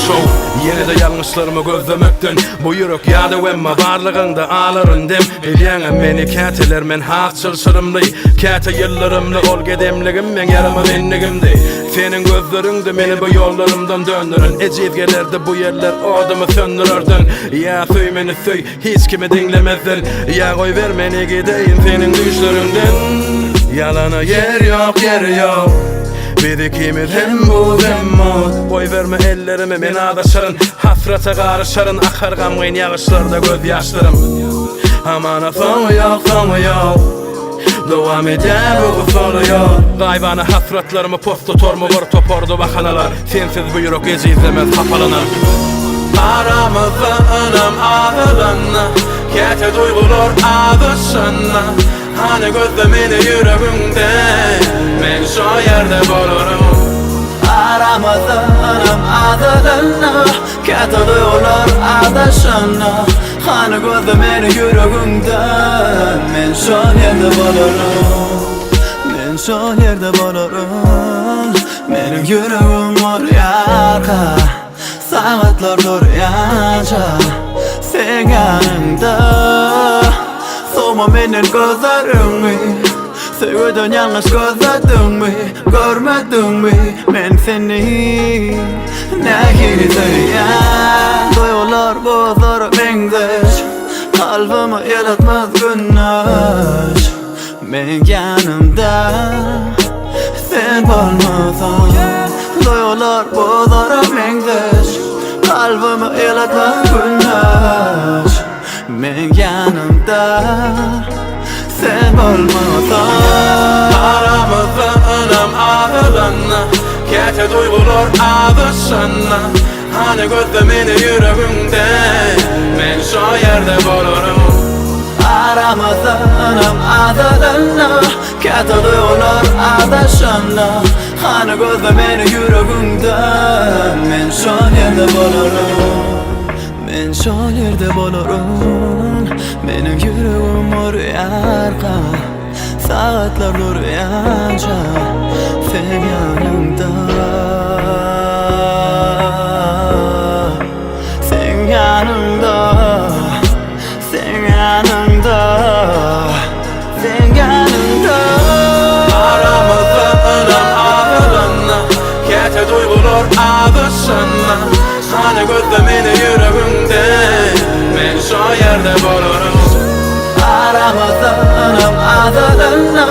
şow Ýene-de ýalňyşlarymy gözlemekden Bu ýürek ýadaw emma barlygyňda alaryn dem Bilýäňem meni käteler men has çylşyrymly Käte ýyldyrymly ol gedemligim meň ýaramaz endigimdi Seniň gözleriňdi meni bu ýollarymdan dönderen Ejiz gelerdi bu ýeller odumy söndürerden Ýa söý meni söý hiç kimi diňlemezden Ýa goýber meni gideýin seniň düýşleriňden Ýalana ýer ýok ýer ýok Biz ikimiz hem buz hem ot Goýberme ellerimi men azaşaryn Hasrata garyşaryn akar gamgyn ýagyşlarda göz ýaşlarym Hamana soňy ýok soňy ýok Dowam edýär bu gussaly ýol Gaýybana hasratlarymy posta tormy bir toparda bahanalar Sensiz bu ýürek ejizlemez hapalanar Aramyzda ynam azalanda Käte duýgular azaşanda Hany gözle meni ýüregiňde Men şo ýerde bolaryn Aramyzda ynam azalanda Käte duýgular azaşanda Hany gözle meni ýüregiňde Men şol ýerde bolaryn Men şol ýerde bolaryn Meniň ýüregim urýarka Sagatlar durýança Seň ýanyňda Sowma menden gözleriňi Söýgüden ýalňyş gözlediňmi Görmediňmi men seni Nähili söýýän Duýgular buzlara meňzeş Kalbymy ýylatmaz güneş Meň ýanymda sen bolmasaň Duýgular buzlara meňzeş Kalbymy ýylatmaz güneş Meň ýanymda sen bolmasaň Aramyzda ynam azalanda Käte duýgular azaşanda Hany gözle meni ýüregiňde Men şo ýerde bolaryn Aramyzda ynam azalanda Käte duýgular azaşanda Hany gözle meni ýüregiňde Men şol ýerde bolaryn Men şol ýerde bolaryn Meniň ýüregim urýarka Sagatlar durýança Sen ýanymda Sen ýanymda Sen ýanymda Sen ýanymda Aramyzda ynam azalanda Käte duýgular azaşanda Hany gözle meni ýüregiňde Men şo ýerde bolaryn Aramyzda ynam azalanda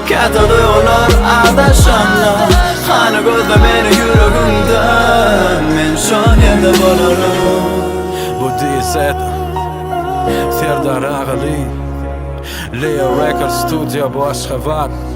Käte duýgular azaşanda Hany gözle meni ýüregiňde Men şol ýerde bolaryn Bu DZ Serdar Agaly Leo Records Studio bu Aşgabat.